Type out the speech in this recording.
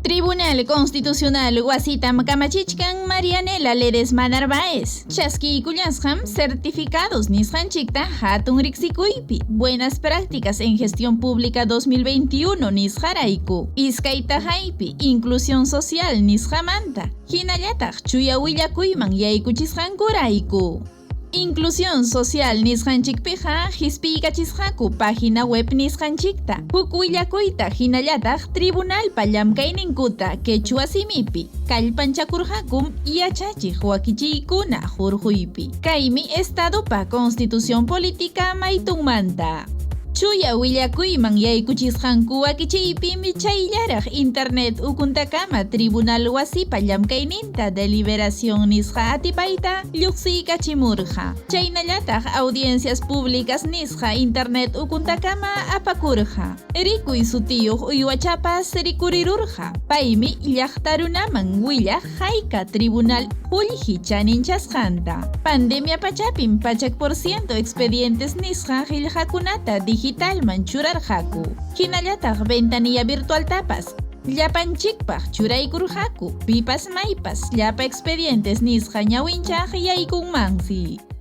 Tribunal Constitucional wasitam kamachichkan Marianela Ledesma Narváez. Chaskiykullasqam certificados nisqanchikta hatun riqsikuypi Buenas Prácticas en Gestión Pública 2021 nisqarayku. Iskayta haypi Inclusión Social nisqamanta, hinallataq chuya willakuyman yaykuchisqankurayku. Inclusión Social nisqanchikpiqa hispiykachisqaku página web nisqanchikta, huk willakuyta hinallataq tribunalpa llamkayninkuta quechua simipi, kallpanchakurqakum yachachiq wakichiykuna hurquypi. Kaymi Estadopa Constitución Política maytunmanta. Chuya willakuyman yaykuchisqanku wakichiypim chayllaraq internet ukuntakama tribunal wasipa llamkayninta deliberación nisqa atipayta lluqsiykachimurqa. Chaynallataq audiencias públicas nisqa internet ukuntakama apakurqa. Rikuy sutiyuq uywachapas rikurirurqa. Paymi llaqta runaman willaq hayka tribunal qullqi chaninchasqanta. Pandemia pachapim 100% expedientes nisqa qillqakunata digitalman churarqaku. Hinallataq ventanilla virtualtapas llapanchikpaq churaykurqaku, pipas maypas llapa expedientes nisqa ñawinchaq yaykunmansi.